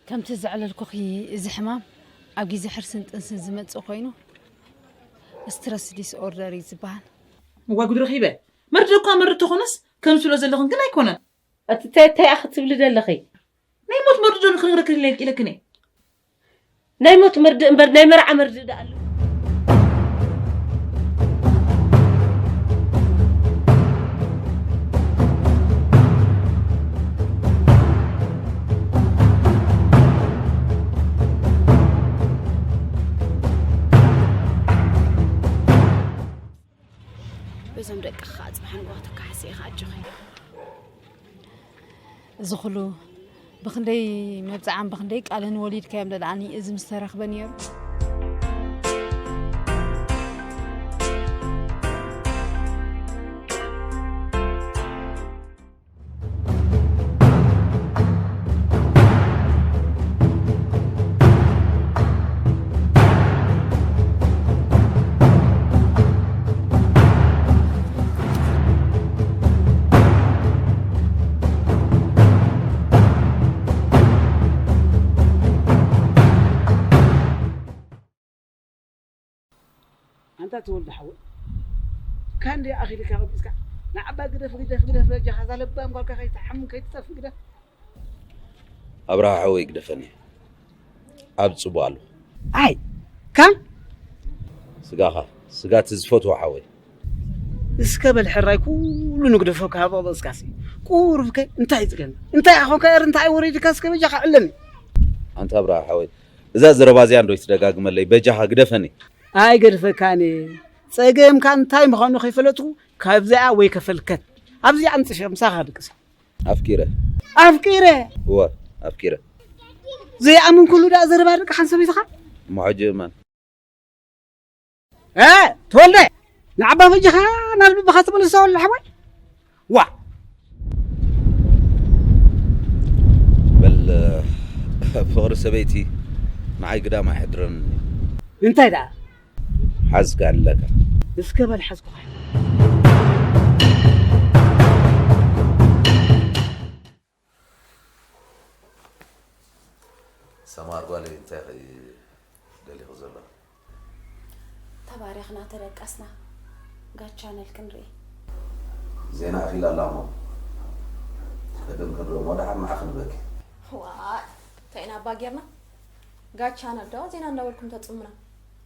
ከምቲ ዘዕለልኩኺ፣ እዚ ሕማም ኣብ ግዜ ሕርስን ጥንስን ዝመጽእ ኮይኑ፣ ስትረስ ዲስኦርደር እዩ ዝበሃል። እዋይ፣ ጉድ ረኺበ። መርድእ እኳ መርድእ ተኾነስ፣ ከም ትብሎ ዘለኽን ግን ኣይኮነን። እቲ እንታይ እንታይ ኢኺ ትብሊ ዘለኺ? ናይ ሞት መርድእ ዶ ንኽነግረክን ኢለ ኢለክን እየ። ናይ ሞት መርድእ እምበር ናይ መርዓ መርድእ ደኣ ኣሎ። በዞም ደቅኻ ጽባሕ ንግሆ ተካሕሲ ኢኻ ኣጆኺ። እዚ ኩሉ ብኽንደይ መብጽዓን ብኽንደይ ቃልን ወሊድካዮም ደልዓኒ እዚ ምስ ተረኽበ ነይሩ። ኣንታ ተወልደ ሓወይ፣ ካንዲ ኣኺልካ ቀቢጽካ ንዓባ ግደፍ፣ ግደፍ፣ ግደፍ በጃኻ፣ እዛ ለባም ጓልካ ከይትሓሙ፣ ከይትጠፍእ ግደፍ። ኣብርሃ ሓወይ ግደፈኒ፣ ኣብ ጽቡቕ ኣለኹ። ኣይ፣ ካን? ስጋኻ፣ ስጋ እቲ ዝፈትዎ ሓወይ። እስከ በል ሕራይ ኩሉ ንግደፎ ካብ በቕስካሲ። ቁሩብከ እንታይ ይጽገና? እንታይ ኣኾንካ እር እንታይ ወሪድካ እስከ በጃኻ ዕለኒ። ኣንታ ኣብርሃ ሓወይ፣ እዛ ዘረባ እዚኣ እንዶ ይትደጋግመለይ፣ በጃኻ ግደፈኒ። ኣይገድፈካን እየ። ጸገምካ እንታይ ምዃኑ ከይፈለጥኩ ካብዚኣ ወይ ከፈልከት። ኣብዚኣ ኣምጽሸ ምሳኻ ድቅስ። ኣፍቂረ። ኣፍቂረ? እወ፣ ኣፍቂረ። ዘይኣምን ኩሉ ደኣ ዘረባ ደቂ ሓንሰብ ኢኻ? እሞ ሕጂ እመን። እ፣ ተወልደ፣ ንዓባ በጃኻ ናብ ልብኻ ትመልሶ ወላ ሓወይ? ዋ! በል፣ ፍቕሪ ሰበይቲ ንዓይ ግዳም ኣይሕድረንን። እንታይ ደኣ? ሓዝካ ኣለካ። እስከ በል ሓዝኩኻ። ሰማር ጓለይ፣ እንታይ ኢኺ ደሊኺ ዘለኺ? ተባሪኽና ተደቀስና፣ ጋት ቻነል ክንርኢ። ዜና ኣኺላ ኣላ እሞ፣ ቅድም ክንርኢ እሞ፣ ደሓር ንዓ ክንበኪ። ዋእ፣ እንታይ ኢና እባ ጌርና? ጋት ቻነል ዶ ዜና እንዳበልኩም ተጽሙና?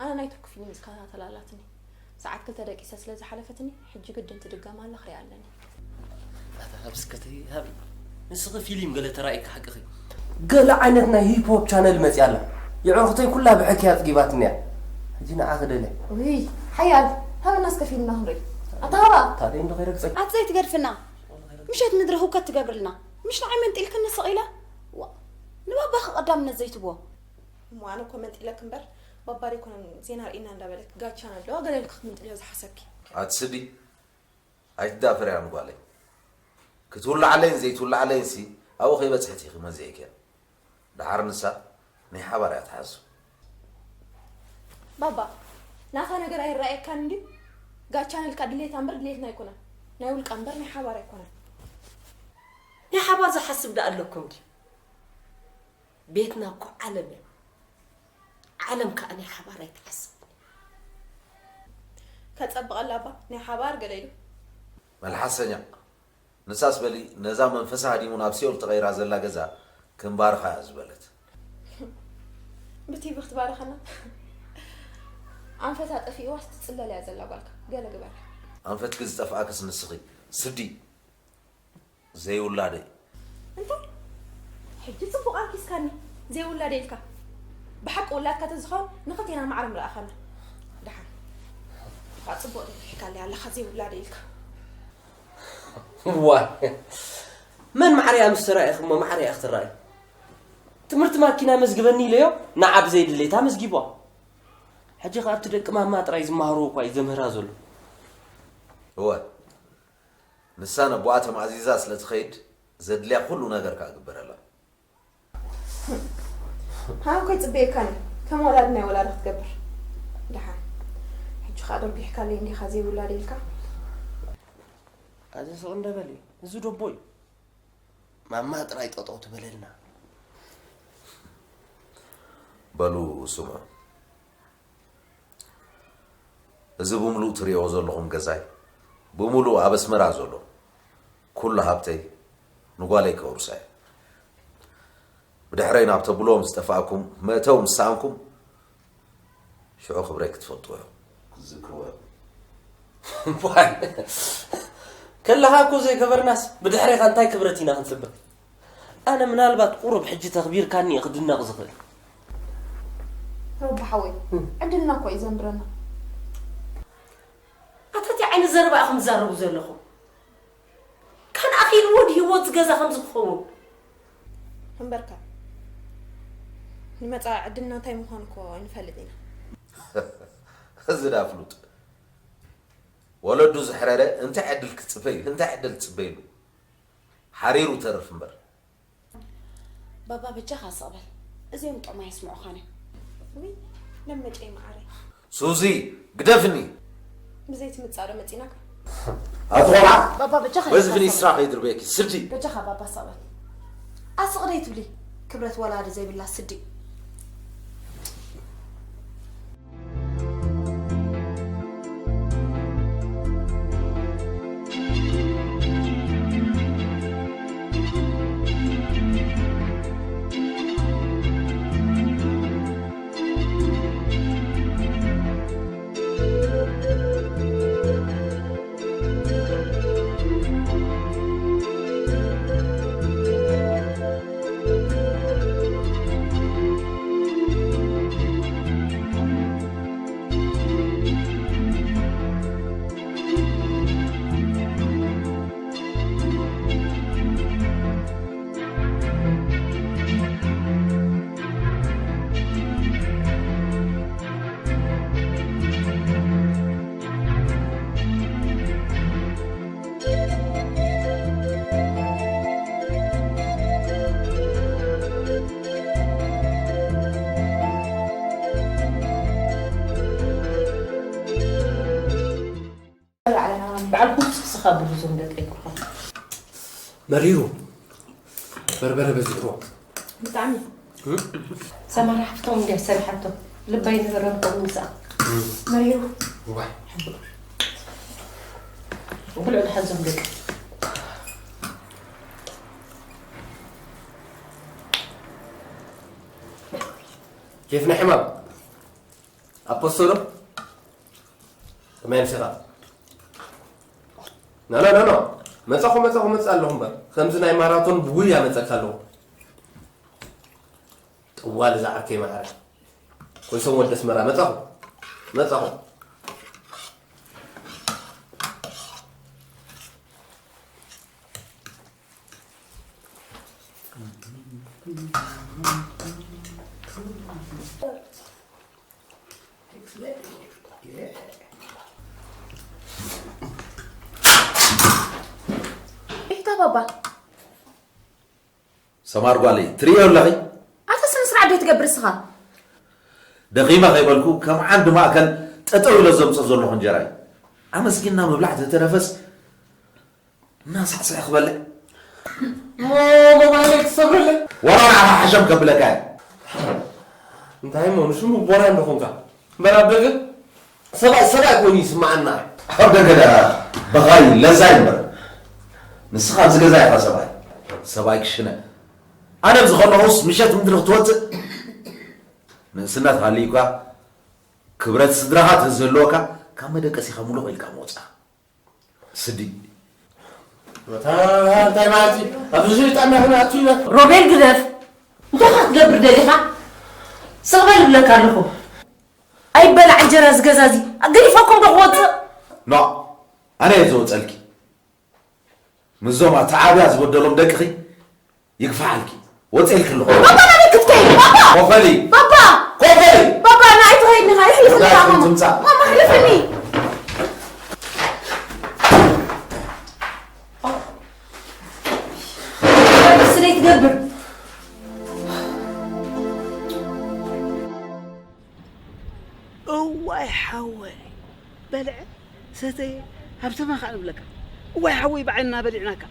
ኣነ ናይ ቱርኪ ፊልም ዝከታተላ ኣላትኒ። ሰዓት ክልተ ደቂሰ ስለ ዝሓለፈትኒ፣ ሕጂ ግድን ትድገም ኣላ ክሪኣ ኣለኒ። ኣታ ሃብስከተይ ሃቢ። ንስኺ ፊልም ገለ ተራእይኪ ሓቅኺ። ገለ ዓይነት ናይ ሂፕ ሆፕ ቻነል መጽያ ኣላ። የዕሩኽተይ ኩላ ብሕኪ ኣጽጊባትኒ እያ። ሕጂ ንዓ ክደለ። ውይ፣ ሓያል፣ ሃበና እስከ ፊልምና ክንርኢ። ኣታ ሃባ። ታዲያ እንዶ ከይረግጸ። ኣቲ ዘይትገድፍና። ምሸት ምድሪ ህውከት ትገብርልና። ምሽ ንዓይ መንጢልክኒ ስቕ ኢለ። ዋ፣ ንባባኺ ቀዳምነት ዘይትብዎ። እሞ ኣነ እኮ መንጢለክ እምበር፣ ባባ ደይኮነን ዜና ርኢና እንዳበለት ጋቻ ነዶ ገለ ኢልኪ ክትምንጥልዮ ዝሓሰብኪ። ኣቲ ስዲ፣ ኣይትዳፈርያ ንጓለይ። ክትውልዓለይን ዘይትውልዓለይንሲ ኣብኡ ከይበጽሐት ኢኺ መዚዕክያ። ደሓር ንሳ ናይ ሓባር እያ ትሓስብ። ባባ፣ ናታ ነገር ኣይረኣየካን እንድዩ? ጋቻ ነልካ ድሌታ እምበር ድሌትና ኣይኮነን። ናይ ውልቃ እምበር ናይ ሓባር ኣይኮነን። ናይ ሓባር ዝሓስብ ደኣ ኣለኩም ድዩ? ቤትና እኮ ዓለም እያ። ዓለም ከኣ ናይ ሓባር ኣይትሓስብን። ከጸብቐላ እባ ናይ ሓባር ገለ ኢሉ። መልሓሰኛ። ንሳስ በሊ ነዛ መንፈሳ ሃዲሙ ናብ ሲኦል ተቐይራ ዘላ ገዛ ክንባርኻ እያ ዝበለት። ብቲቪ ክትባርኸና? ኣንፈታ ጠፊእዋስ ትጽለል እያ ዘላ ጓልካ። ገለ ግበር። ኣንፈትኪ ዝጠፍኣክስ ንስኺ ስዲ። ዘይውላደይ። እንታይ? ሕጂ ጽቡቕ ኣርኪስካኒ። ዘይውላደይ ኢልካ። ብሓቂ ውላድካ ተዝኸውን ንኽልቴና ማዕረ ምረኣኻና። ደሓን። እኳ ጽቡቕ ተፍሒካለይ ኣለኻ ዘይውላደይ ኢልካ። ዋይ። መን ማዕረ እያ ምስ ተራእየኺ እሞ ማዕረ እያ ክትራእዩ? ትምህርቲ ማኪና መዝግበኒ ኢለዮ፣ ንዓ ብዘይ ድሌታ መዝጊቧ። ሕጂ ከኣ ኣብቲ ደቂ ማማ ጥራይ ዝመሃርዎ እኳ እዩ ዘምህራ ዘሎ። እወ። ንሳ ነቦኣ ተማእዚዛ ስለ ትኸይድ፣ ዘድልያ ኩሉ ነገር ከኣ ግበረላ። ሃንኮ ይጽበየካን እዩ። ከም ወላዲ ናይ ወላዲ ክትገብር። ደሓን። ሕጂ ከኣ ደርጒሕካለይ እንዲኻ ዘይውላድ ኢልካ። ኣዚ ስቕ እንደ በሊ። እዚ ደቦ እዩ። ማማ ጥራይ ጠጠው ትበለልና። በሉ ስምዑ። እዚ ብምሉእ ትሪእዎ ዘለኹም ገዛይ፣ ብምሉእ ኣብ ኣስመራ ዘሎ ኩሉ ሃብተይ ንጓለይ ከውርሳ እየ። ብድሕረይ ናብ ተብልዎም ዝጠፋእኩም መእተዊ ምስ ሰኣንኩም፣ ሽዑ ክብረይ ክትፈልጥዎ እዮም። ክትዝክርዎ እዮም። እዋይ፣ ከለኻ እኮ ዘይገበርናስ ብድሕሬኻ እንታይ ክብረት ኢና ክንጽበ? ኣነ ምናልባት ቁሩብ ሕጂ ተኽቢርካኒ እየ ክድነቕ ዝኽእል። ሮቢ ሓወይ፣ ዕድልና እኮ እዩ ዘንብረና። ኣታ እንታይ ዓይነት ዘረባ ኢኹም ትዛረቡ ዘለኹም? ካን ኣኺልዎ ድዩ ህይወት ገዛ ከምዚ ክኸውን? እምበርካ ንመጻኢ ዕድልና እንታይ ምዃኑ እኮ ኣይንፈልጥ ኢና። እዚ ዳ ፍሉጥ ወለዱ ዝሕረረ እንታይ ዕድል ክጽበ እዩ? እንታይ ዕድል ትጽበይሉ? ሓሪሩ ተርፍ እምበር። ባባ በጃኻ ስቕ በል፣ እዚኦም ጥዑም ኣየስምዑኻን እዮም። ውይ ለመጨይ መዓረይ። ሱዚ ግደፍኒ። ብዘይ ትምጻእ ዶ መጺናካ? ኣቲ ቆልዓ ባባ በጃኻ በዚ ኢኻ ፊኒስትራ ስቕ ከይድርበየኪ ስዲ። በጃኻ ባባ ስቕ በል። ኣስቕ ደይ ትብሊ ክብረት ወላዲ ዘይብላ ስዲ። በዓል ኩስኩስኻ ብሉ ዞም ደቀይ ኩርኩም። መሪሩ በርበረ በዚሕዎ። ብጣዕሚ ሰማራ ሓፍቶም እንድያ ሰሪሓቶ ልባይ ነበረን ከምኡ ምስኣ። መሪሩ። ዋይ ብልዑ ድሓን ዞም ደቀይ። ኬፍ ናይ ሕማም ኣፖስቶሎ ከመይ ኣምሲኻ? ኖ ኖ ኖ ኖ መጻኹ መጻኹ መጽእ ኣለኹ እምበር ከምዚ ናይ ማራቶን ብጉያ መጸካ ኣለኹ። ጠዋል እዛ ዓርከይ ማዕረ ኮይሶም ወዲ ኣስመራ መጻኹ መጻኹ። ኢታ ባባ ሰማር ጓለይ ትርእዮ ኣለኺ? ኣታ ስነ ስርዓት ዶ ትገብር እስኻ? ደኺመ ከይበልኩ ከም ዓንዲ ማእከል ጠጠው ኢለ ዘምፅእ ዘለኹ እንጀራ እዩ። ኣመስጊንና ምብላዕ ተተረፈስ እናሳዕስዐ ክበልዕ ሞባይለይ ትሰብረለይ። ዋላ ንዓኻ ሓሸም ከብለካ እየ። እንታይ እሞ ንሽሙ ቦራ እንደኾንካ እምበር ኣብ ደገ ሰብኣይ ሰብኣይ ኮይኑ ይስምዓና። ኣብ ደገ ደኣ በኻይ ለዛይ እምበር ንስኻ ኣብዚ ገዛ ኢኻ ሰብኣይ። ሰብኣይ ክሽነ ኣነ ኣብዚ ከለኹስ ምሸት ምድሪ ክትወፅእ ንእስነት ሃልዩካ ክብረት ስድራኻ ተዝህልወካ ካብ መደቀሲኻ ሙሉቕ ኢልካ ምወፅኣ። ስዲ እንታይ ማለት እዩ? ኣብዚ ሽጣ እንዳኾነ ኣትዩ ኢለ ሮቤል ግደፍ። እንታይ ክትገብር ደሊኻ? ስቕ በል እብለካ ኣለኹ። ኣይበላዕ እንጀራ እዚ ገዛ እዚ ገዲፈኩም ዶ ክወፅእ? ኖ ኣነ እየ ዝወፀልኪ። ምስዞም ኣተዓብያ ዝበደሎም ደቅኺ ይግፋዓልኪ። ወፀ ኢልኪ ኣለኹ። ባባ ናበይ ክትከይድ? ባባ! ኮፈሊ ባባ! ኮፈሊ ባባ ንኣይ ትኸይድኒ ኻ ይሕልፍኒ ጉዳይ ኻ ማማ። ትምፃእ። ማማ ሕልፍኒ። ስደይ ትገብር። እዋይ ሓወይ በልዐ ሰተየ ሃብተማ ከዓ ንብለካ እዋይ ሓወይ ብዓይንና በሊዕናካ።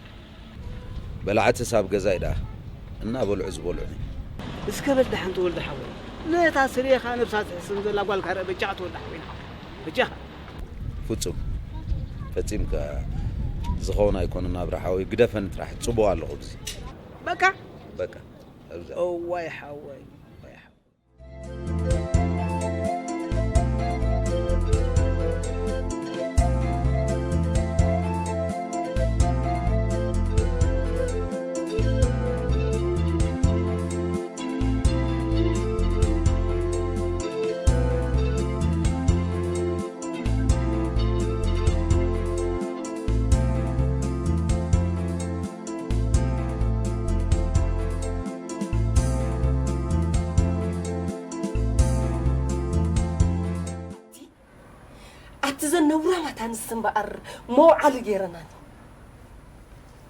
በላዕትስ ኣብ ገዛይ ደኣ እናበልዑ ዝበልዑኒ። እስከ በል ደሓን ተወልደ ሓወይ ነታ ስሬኻ ነብሳ ትሕስም ዘላ ጓልካ ርእ በጃኻ ትወዳሕ ኮይና። በጃኻ። ፍጹም። ፈጺምካ ዝኸውን ኣይኮነን ናብራ ሓወይ፣ ግደፈኒ ጥራሕ፣ ጽቡቕ ኣለኹ ብዚ። በቃ? በቃ። ኣብዛ። እዋይ ሓወይ፣ እዋይ ሓወይ። ኣቲ ዘን ነውራማት ኣንስቲ እምበኣር መውዓሊ ገይረናኒ።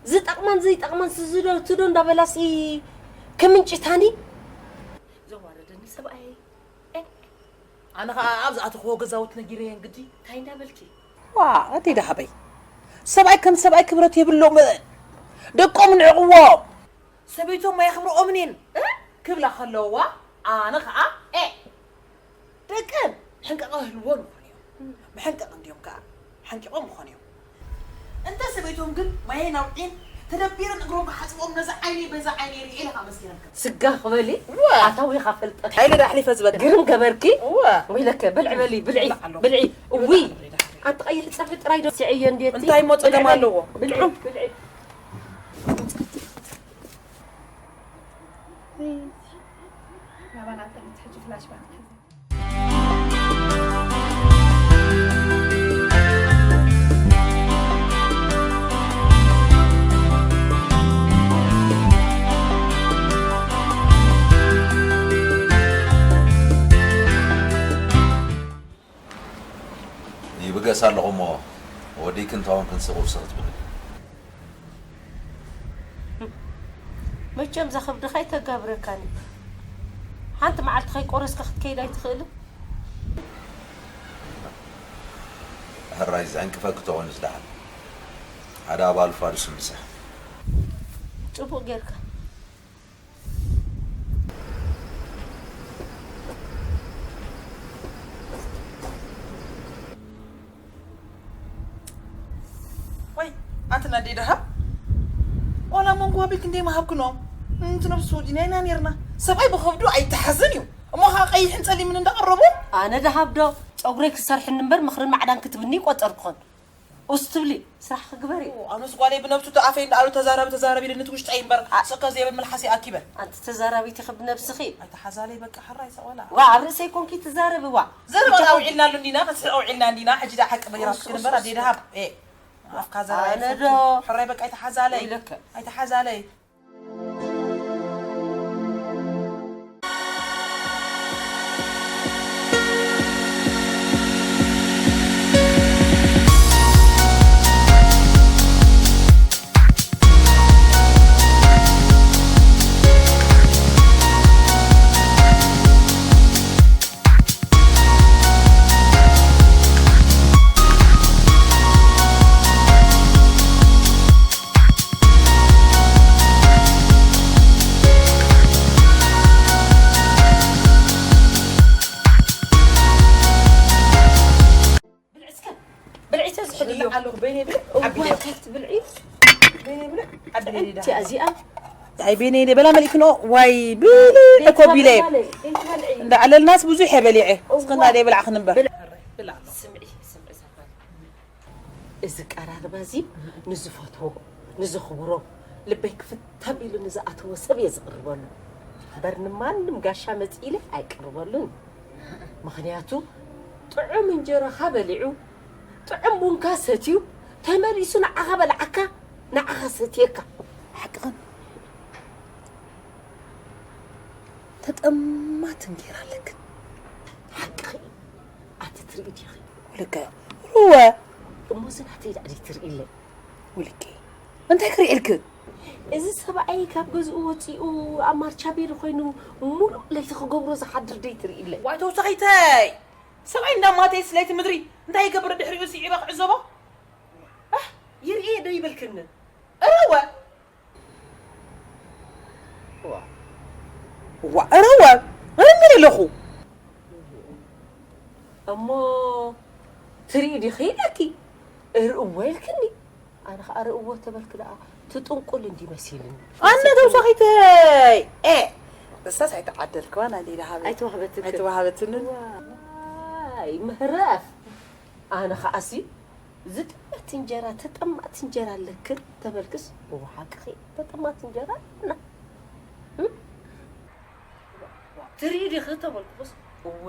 ዝጠቕማን ዘይጠቕማን ስዝዶ ትዶ እንዳበላሲ ከምንጭታኒ ዘዋረደኒ ሰብኣይ። ኣነ ኸዓ ኣብ ዝኣተኽዎ ገዛውቲ ነጊረየን ግዲ። እንታይ እንዳበልኪ? ዋ፣ ኣደይ ደሃበይ። ሰብኣይ ከም ሰብኣይ ክብረት የብሎምን። ደቆም ንዕቕዎም። ሰበይቶም ኣየኽብርኦምን እየን፣ እ? ክብላ ከለዋ፣ ኣነ ኸዓ፣ ኤ! ደቀን ሕንቀቐ ህልዎ ምኾን እዮም። መሐንቀቕ እንዲዮም ከኣ፣ ሓንቂቖም ምኾን እዮም። እንተ ሰበይቶም ግን ማየን ኣውዒን ተደቢረን እግሮም ክሓጽብኦም ነዛ ዓይነይ በዛ ዓይነይ ርእየ ኢለ ከኣ መስኪረን ከም ስጋ ክበሊ እወ። ኣታዊኻ ፈልጠት። ሓይለ ዳ ኣሕሊፈ ዝበልዕ። ግርም ገበርኪ። እወ። ወይለከ፣ ብልዒ በሊ፣ ብልዒ፣ ይብላዕ ኣሎ። ብልዒ። እውይ። ይብላዕ ኣሎ። ኣቲ ቀይሕ ጸብሒ ጥራይ ዶ ስዕዮ እንዴት? እንታይ እሞ ጸገም ብልዒ፣ ኣለዎ? ብልዒ፣ ብልዒ። ናባና እንተ ሕጂ ፍላሽ ባክ ሒዘ። ይብገስ ኣለኹ እሞ ወዲእክን ተወንክን ስቕ ውስኽ ትብሊ። መቸም እዛ ከብድኻ ኣይተጋብረካን እዩ። ሓንቲ መዓልቲ ከይቆረስካ ክትከይድ ኣይትኽእልን? ሕራይ ዘዕንቅፈኪ ተኾይኑስ ደሓን ሓደ ኣባል ፋዱስ ምሳሕ። ጽቡቕ ጌርካ። ወይ ኣቲ ናደይ ደሃብ ዋላ መንጎ ኣቢልክ እንደ መሃብክኖ። እቲ ነብሱ ወዲና ኢና ነርና። ሰብኣይ ብኸብዱ ኣይተሓዝን እዩ። እሞ ኸዓ ቀይሕን ጸሊምን እንዳቐረቡ ኣነ ደሃብ ዶ ጸጉረይ ክሰርሕኒ እምበር ምኽርን ማዕዳን ክትብኒ ይቆጸርኩኽን። ኡስ ትብሊ፣ ስራሕ ክግበር እዩ። ኣነስ ጓለይ ብነብሱ ተኣፈይ እንዳኣሉ ተዛረቢ ተዛረቢ ኢለ ንቲ ውሽጠይ እምበር ኣ- ስከ ዘይብል መልሓሰይ ኣኪበ። ኣንቲ ተዛራቢት ኢኺ ብነብስኺ። ኣይተሓዛለይ በቃ ሕራይ ሰቆላ። ዋ ኣብ ርእሰይ ኮንኪ ትዛረቢ ዋ። ዘረባ ኣውዒልናሉ እንዲና፣ ከስሕቕ ኣውዒልና እንዲና፣ ሕጂ ዳ ሓቂ በይራስኪ ኡስ፣ ንበር ኡስ፣ ኣደይ ኡስ። ደሃብ። ኤ፣ ኣፍካ ዘረባ ኣነ ዶ? ይፈቱ። ሕራይ በቃ ኣይተሓዛለይ። ኢለከ። ኣይተሓዛለይ። ብልዒ እስከ፣ ብልዒ ተዝሕልዮ። ብልዕ ኣለኹ፣ በይነይ ብልዕ፣ እዋ፣ ዓቢ ኢለ። ከት ብልዒ። በይነይ ብልዕ፣ ዓቢ ኢለ። እቲኣ እዚኣ። ኣይ፣ በይነይ ኢለ፣ በላ መሊእክኖ፣ ዋይ፣ ብልዕ እኮ ቢለ። እንዳ ዓለልናስ ብዙሕ እየ በሊዐ። እዋ። እስክና ደይ ብልዓኽን እምበር። ብልዕ። ብልዕ ኣሎ። ስምዒ፣ ስምዒ፣ ሳፋ። እዚ ቀራርባ እዚ ንዝፈትዎ፣ ንዘኽብሮ፣ ልበይ ክፍት ኣቢሉ ንዝኣተዎ ሰብ እየ ዝቕርበሉ። እምበር ንማንም ጋሻ መጺእ ኢለ ኣይቅርበሉን። ምኽንያቱ ጥዑም እንጀራኻ በሊዑ፣ ጥዑም ቡንካ ሰትዩ፣ ተመሊሱ ንዓኻ በልዓካ፣ ንዓኻ ሰትየካ። ሓቅኽን። ተጠማት እንጌራ ኣለክን። ሓቅኺ። ኣቲ ትርኢ ዲኺ? ወለከ ሩወ። እሞ እዚ ናተይ ደኣ ደይ ትርኢ ኣለይ? ወለከ እንታይ ክርኢ ኢልክ? እዚ ሰብኣይ ካብ ገዝኡ ወጺኡ ኣብ ማርቻ ቤሪ ኮይኑ ሙሉእ ለይቲ ክገብሮ ዝሓድር ደይ ትርኢ ኣለይ? ዋይ ተወሳኺተይ! ሰብኣይ እንዳማተየስ ለይቲ ምድሪ እንታይ ይገብር ድሕሪኡ ስዒበ ክዕዘቦ? ኣህ! ይርእየ ዶ ይበልክኒ? እወ! ዋ፣ እረ ዋ፣ እረ ምን ኣለኹ? ዲኺ ኢለኪ፣ እርእዎ ኢልክኒ። ኣነ ኸኣ ርእዎ ተበልኪ ደኣ ትጥንቁል እንዲ መሲልኒ። ኣነ ተውሳኺተይ፣ ኤ፣ እሳስ ኣይተዓደልክዋን፣ ኣደይ ደሃበይ። ኣይተዋህበትክን። ኣይተዋህበትንን። ዋይ፣ ምህረፍ። ኣነ ኸኣሲ፣ ዝጠመት እንጀራ፣ ተጠማት እንጀራ ኣለክን ተበልክስ፣ ብሓቅኺ ተጠማት እንጀራ ኣለና። እም? ትርኢ ዲኺ ተበልኩኽስ፣ እወ።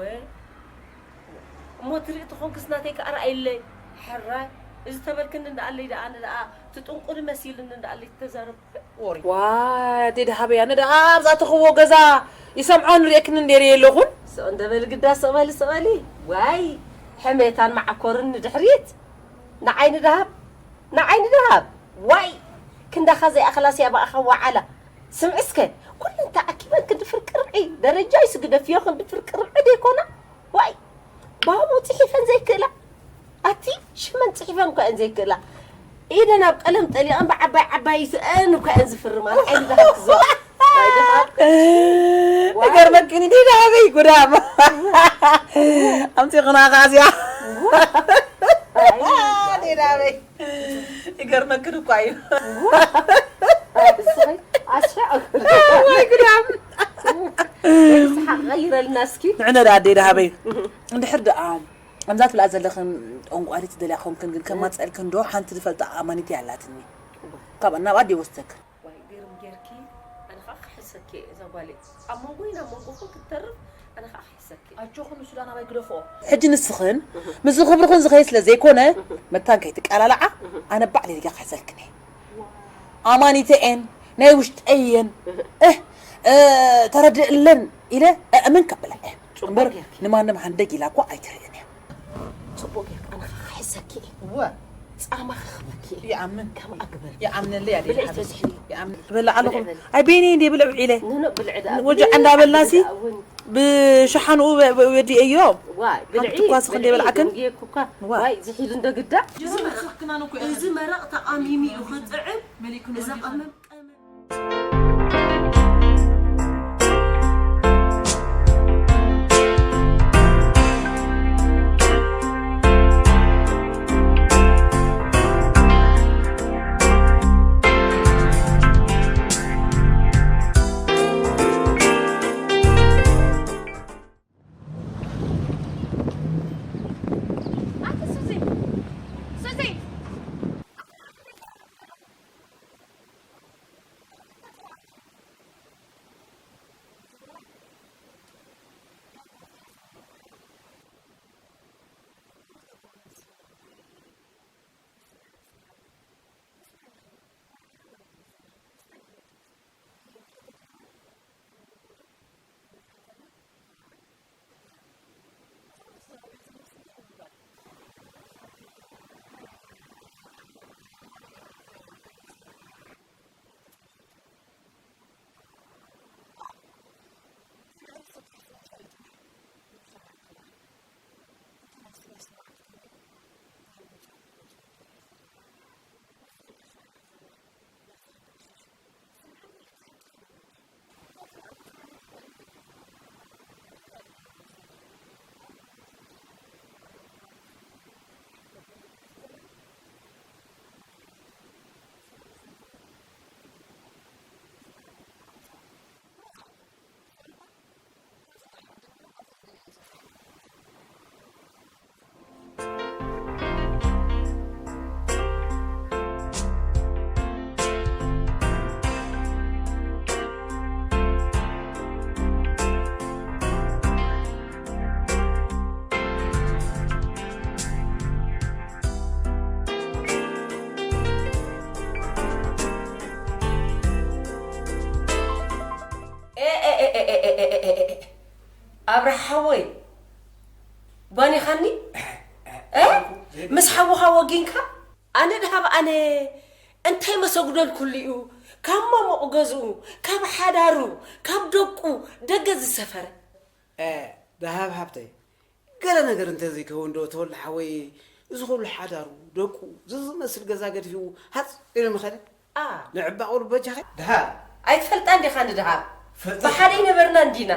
እሞ ትርኢ ተኾንክስ ናተይ ከኣ ረኣይለይ። ሕራይ፣ እዚ ተበልክኒ እንዳኣለይ ደኣ፣ ኣነ ደኣ ትጥንቁሊ መሲልኒ እንዳኣለይ ተዛረብኩ። ወሪ። ዋይ፣ ኣደይ ደሃበይ፣ ኣነ ደኣ ኣብ ዝኣተኽዎ ገዛ ይሰምዖን ርእየክን እንዴ ርእየ ኣለኹን። ስቕ እንደ በሊ ግዳ፣ ስቕ በሊ፣ ስቕ በሊ። ዋይ፣ ሕሜታን መዓኮርን ንድሕሪት። ንዓይኒ ደሃብ፣ ንዓይኒ ደሃብ። ዋይ፣ ክንዳኻ ዘይኣኽላስ እያ ብኣኻ ዋዓላ። ስምዒ እስከ፣ ኩለን ተኣኪበን ክንዲ ፍርቂ ርብዒ፣ ደረጃይስ ግደፍዮ ክንዲ ፍርቂ ርብዒ ደይኮና? ዋይ፣ ባቡ ጽሒፈን ዘይክእላ። ኣቲ ሽመን ጽሒፈን እኳ እየን ዘይክእላ። ኢደን ኣብ ቀለም ጠሊቐን ብዓባይ ዓባይ ስአን እኳ እየን ዝፍርማ። ንዓይኒ ደሃብ ክዘ-፣ ዋይ ደሃብ። ዋይ። ይገርመኪ፣ እንዲ ደሃበይ ጉዳም። ኣምጺኽና ኸኣ እዚኣ። ዋይ። እንዲ ደሃበይ። ይገርመክን እኳ እዩ። ኣስሐቕ። ወይ ግዳም። ስሓቕ ቀይረልና እስኪ። ንዕነ ደኣ ኣደይ ደሃበይ። እንድሕር ደኣ ከምዛ ትብላ ዘለኽን ጠንቋሊት ትደልያ ኮንክን ግን ከማፀልክን ዶ ሓንቲ ዝፈልጣ ኣማኒት ኣላትኒ። ካብ ናብ ኣደይ ወስደክን። ዋይ፣ ግርም ጌርኪ፣ ኣነ ኸኣ ክሕሰኪ እየ፣ እዛ ጓለይ። ኣብ መንጎይ ናብ መንጎኹም ክትተርፍ፣ ኣነ ኸኣ ክሕሰኪ እየ። ኣጆኹን ንሱ ዳና ባይ ግደፍኦ። ሕጂ ንስኽን፣ ምስ ዝኽብርኽን ዝኸይድ ስለ ዘይኮነ፣ መታን ከይትቃላልዓ፣ ኣነ ባዕለይ ዲጋ ክሕሰልክን እየ። ኣማኒተኤን፣ ናይ ውሽጠየን፣ እህ፣ እ፣ ተረድእለን ኢለ እእምን ከብላ እየ። እምበር ጌርኪ። ንማንም ሃንደግ ኢላ እኳ ኣይትርእን እያ። ጽቡቕ ጌርካ ኣነ ክሕሰኪ እየ። እወ። ጻማ ክኽበኪ እየ። ይኣምን። ከም ኣግበር። ይኣምነለይ ኣደይ ብልዒ ሓበስ። ተዝሕሊ። ይኣምን። ትበልዕ ኣለኹ። ብልዒ በሊ። ኣይ ቤኒ እንዴ ብልዕ ውዒለ። ኖ፣ ኖ፣ ብልዒ ዳ-፣ ወጃ ብልዒ እንዳበላሲ ዳ-፣ እውን። ብሸሓንኡ ወ-፣ ወ-፣ ወዲኤዮ። ዋይ፣ ብልዒ፣ ሓንቲ ኳስ ክንደይ ብልዒ በልዓክን? ደንጊየኩካ። ዋይ። ዋይ፣ ዝሒሉ እንደ ግዳ። እዚ መረቕ ክናን እኮ እዚ መረቕ ተቓሚሙ እዩ ክጥዕም። መሊክን እዛ ወዲኡ። ቀመም ቀመም። ኣቲ ሱዚ፣ ሱዚ። ኤ፣ ኤ፣ ኤ፣ ኣብርሃ ሓወይ፣ ጓኒኻኒ? እ? ምስ ሓውኻ ወጊንካ? ኣነ ድሃብ ኣነ እንታይ መሰጉደልኩሉ እዩ ካብ ማሙቕ ገዝኡ፣ ካብ ሓዳሩ፣ ካብ ደቁ ደገ ዝሰፈረ? እ፣ ደሃብ ሃብተይ፣ ገለ ነገር እንተዘይከውን ዶ ተወልደ ሓወይ፣ እዚ ኩሉ ሓዳሩ፣ ደቁ፣ እዚ ዝመስል ገዛ ገዲፉ ሃጽ ኢሉ ምኸደ? ኣ። ንዕባቑ ዶ በጃኸ? ደሃብ። ኣይትፈልጣን ዲኻ ንደሃብ? ፈልጠ። ብሓደ ኣይነበርናን ዲና?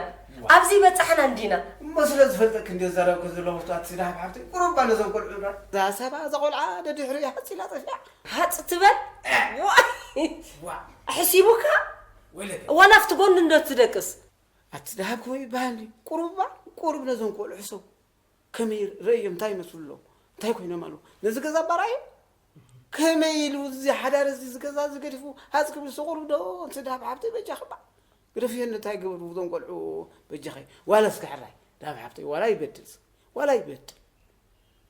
ኣብዚ በጻሕና እንዲና። እሞ ስለ ዝፈልጠክ እንዲ ዘረብኩ ዘለኹ፣ ኣቲ ደሃብ ሓብተይ፣ ቁሩብ እባ ነዞም ቆልዑ እባ። እዛ ሰባ፣ እዛ ቆልዓ ደድሕሪ ሓጺላ ጠፊኣ። ሃጽ ትበል? ዋይ! ዋ! ኣሕሲቡካ? ወለከ። ዋላ ኣብቲ ጎኒ እንዶ ትደቅስ? ኣቲ ደሃብ ከመይ ይበሃል ድዩ? ቁሩብ እባ፣ ቁሩብ ነዞም ቆልዑ ሕሰቡ። ከመይ ረእዮም፣ እንታይ ይመስሉ ኣለዉ? እንታይ ኮይኖም ኣለዉ? ነዚ ገዛ እባ ረኣዮ? ከመይ ኢሉ እዚ ሓዳር እዚ፣ እዚ ገዛ እዚ ገዲፉ ሃጽ ክብል፣ ቁሩብ ዶ፣ ኣቲ ደሃብ ሓብተይ፣ በጃኺ እባ። ግደፍየኒ፣ እንታይ ገበሩ እዞም ቆልዑ፣ በጃኺ። ዋላ እስከ ሕራይ፣ ደሃብ ሓብተይ፣ ዋላ ይበድል፣ ዋላ ይበድል።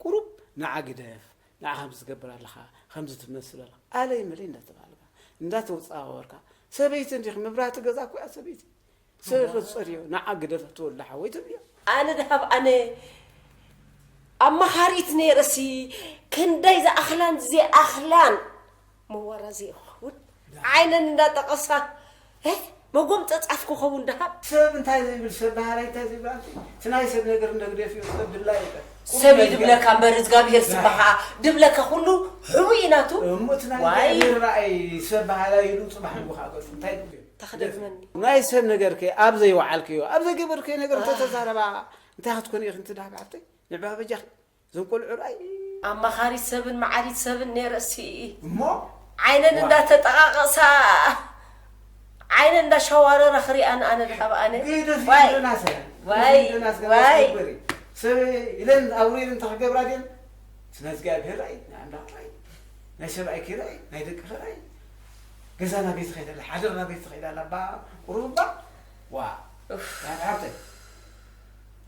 ቁሩብ ንዓ ግደፍ፣ ንዓ ከምዚ ትገብር ኣለኻ፣ ከምዚ ትመስል ኣለኻ፣ ኣለይ መለይ እንዳተባልካ፣ እንዳተወጻወርካ፣ ሰበይቲ እንዲኺ፣ መብራህቲ ገዛ እኮ እያ ሰበይቲ። ሰበይቲ ክትጸርዮ፣ ንዓ ግደፍ ትወልድ ሓወይ ትብልዮ። ኣነ ደሃብ፣ ኣነ ኣማኻሪት ነይረሲ፣ ክንደይ ዝኣኽላን ዘይኣኽላን መዋራዚ ይኸውን። ዓይነን እንዳጠቐሳ፣ እ፣ መጎምጠጻፍ ክኸውን ደሃብ። ሰብ እንታይ ዘይብል፣ ሰብ በሃላይ እንታይ ዘይብል፣ ኣንቲ እቲ ናይ ሰብ ነገር እንደግደፍ እዩ፣ ሰብ ድላ ይበል። ሰብ እዩ ድብለካ እምበር፣ እግዚኣብሔር ስብሓ ድብለካ፣ ኩሉ ሕቡእ እዩ ናቱ። እሞ እቲ ናይ ዋይ። እግዚኣብሔር ራእይ ሰብ በሃላይ ኢሉ ጽባሕ ንግሆ ኣገጹ እንታይ ይብል? ተኽደግመኒ። ናይ ሰብ ነገር ከ ኣብ ዘይወዓልክዮ፣ ኣብ ዘይገበርክዮ ነገር እንተተዛረባ፣ እንታይ ክትኮኒ ኢኺ፣ እንቲ ደሃብ ሓብተይ? ንዕባ በጃኺ። እዞም ቆልዑ ራእይ። ኣማኻሪት ሰብን መዓሪት ሰብን ነይረ እሲ። እሞ? ዓይነን ዋ። እንዳተጠቓቐሳ፣ ዓይነን እንዳሸዋረራ ክሪኣን ኣነ ድሃብ ኣነ። ግደፍ ዋይ። ኢለና ሰ-፣ ዋይ። ግደፍ ኢለና ስገባ ዋይ። ስገበሪ። ሰብ ኢለን ኣውሪድ እንተ ክገብራ ድየን? ስነ እግዚኣብሔር ራእይ፣ ናይ ኣምላኽ ራእይ፣ ናይ ሰብኣይኪ ራእይ፣ ናይ ደቅኺ ራእይ። ገዛና ቤት ኸይዳ ኣላ፣ ሓደርና ቤት ኸይዳ ኣላ፣ ባ-፣ ቁሩብ እባ። ዋ። ኡፍ። ያ ሓብተይ።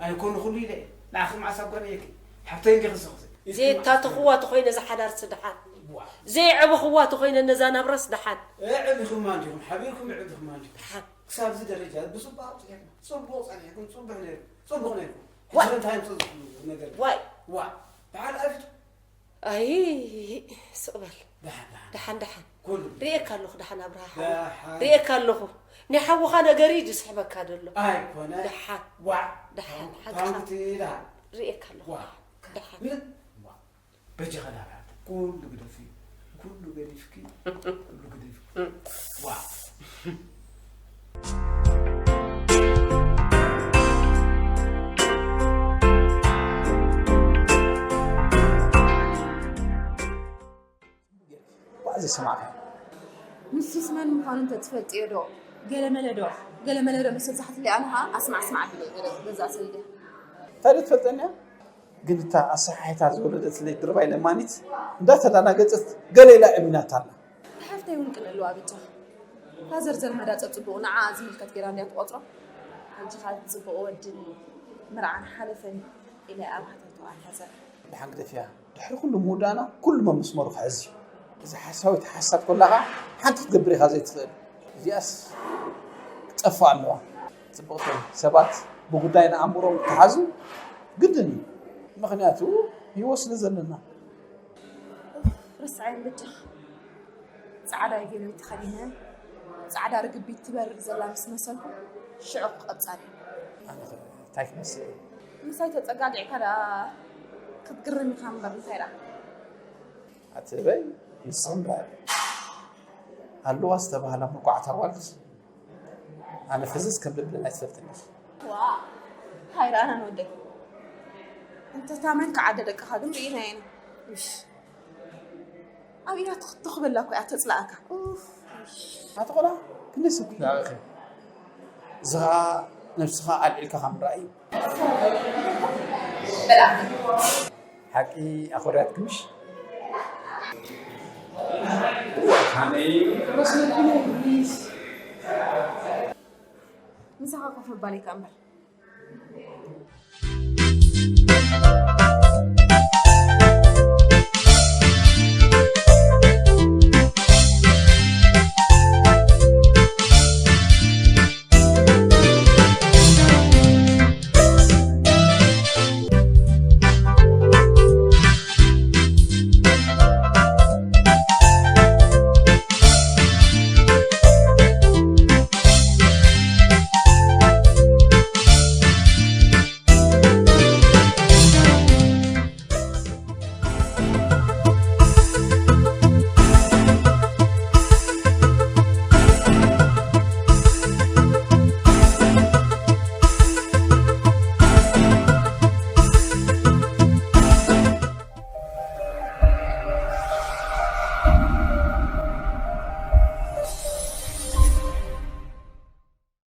ኣነ ኮኑ ኩሉ ኢለ እየ። ንዓኺ መዓስ ኣጓነየኪ? ሓብተይ እንዲኺ ንስኺ። ዘየታተኽዋ ተኾይነ እዛ ሓዳርሲ ደሓን። ዋ። ዘየዕበኽዋ ተኾይነ ነዛ ናብራስ ደሓን። ኣዕቢኹማ እንዲኹም፣ ሓቢርኩም ኣዕቢኹማ እንዲኹም። ደሓን። ክሳብ እዚ ደረጃ ብጽቡቕ ኣብጺሕኩም። ጽቡቕ ጸኒሕኩም፣ ጽቡቕ ነይሩ። ጽቡቕ ነይርኩም። ዋ። ሕጂ እንታይ ምጽእ ዝኽሉ ነገር? ዋይ። ዋ። በዓል ኣፊቱ። ኣይ፣ ስቕ በል። ደሓን፣ ደሓን። ደሓን፣ ደሓን። ኩሉ። ርእየካ ኣለኹ፣ ደሓን ኣብርሃ ሓወይ። ደሓን። ርእየካ ኣለኹ። ናይ ሓውኻ ነገር እዩ ዝስሕበካ ዘሎ። ኣይኮነ። ደሓን። ዋዕ። ደሓን፣ ታንኩ-፣ ሓቅኻ። ታንኩቲ ደሓን። ርእየካ ኣለኹ። ዋዕ። ደሓን። ምን? ዋዕ። በጃኻ ደሓን። ኩሉ ግደፊ። ኩሉ ገዲፍኪ። ኩሉ ገዲፍኪ። ዋዕ። ዋእ ዘይሰማዕካ። ንሱስ መን ምዃኑ እንተ ትፈልጥዮ ዶ? ገለመለ ዶ? ገለመለ ዶ መሰል ዝሓትለይ ኣነ ኸኣ ኣስማዕ ኣስማዕ ኣቢለ ገለ ገዛእ ሰሊደ። እንታይ ዶ ትፈልጠኒ እያ? ግን እታ ኣሰሓሒታ ዝወለደትለይ ድርባይ ለማኒት እንዳተዳናገጸት ገለ ኢላ እሚናታ ኣላ። ሓፍተይ እውን ቅንእ ኣለዋ በጃኻ። እታ ዘርዘር መዳ ጸጽቡቑ ንዓኣ ዝምልከት ጌራ እንድያ ትቖጽሮ። ሕጂ ኸኣ ጽቡቕ ወድን መርዓን ሓለፈን ኢለ ኣብ ሃተውተው ኣትሓዘ። ደሓን ግደፍያ። ድሕሪ ኩሉ ምውዳእና ኩሉ መመስመሩ ክሕዝ እዩ። እዚ ሓሳዊት ሓሳብ ኮላ ኸኣ ሓንቲ ክትገብር ኢኻ ዘይትኽእል። እዚኣስ ክትጠፍእ ኣለዋ። ጽብቕቲ ሰባት ብጉዳይ ንኣእምሮም ክተሓዙ ግድን እዩ። ምኽንያቱ ህይወት ስለ ዘለና። ርስዓዮም በጃኻ። ጻዕዳ ቬሎይ ተኸዲነ፣ ጻዕዳ ርግቢት ትበርር ዘላ ምስ መሰልኩ፣ ሽዑ ክቐብጻን እየ። ኣነ ኸ እንታይ ክመስል እየ? ምሳይ ተጸጋጊዕካ ደኣ ክትግርም ኢኻ እምበር እንታይ ደኣ? ኣቲ በይ፣ ንስኺ እምበር። ኣለዋ ዝተባህላ ምልኩዓት ኣዋልድ ኣነ ፈዘዝ ከም ልብለን ኣይትፈልጥን ኢኺ። ዋ፣ ሃይ ረኣናን ወደይ። እንተ ታመንካ ዓደ ደቅኻ ግን ርኢናየን። እሽ። ኣብ ኢዳ ትኽ-፣ ትኽ በላ እኮ እያ ተጽልኣካ። ኡፍ። ኣቲ ቆልዓ፣ ክንደይ ሰብ ክዳቕኺ? እዚ ኸኣ ነብስኻ ኣልዒልካ ካብ ምርኣይ እዩ። በላ። ሓቂ ኣኾርያትኪ ምሽ? ምሳኻ ኮፍ ምባል ይከኣ እምበር።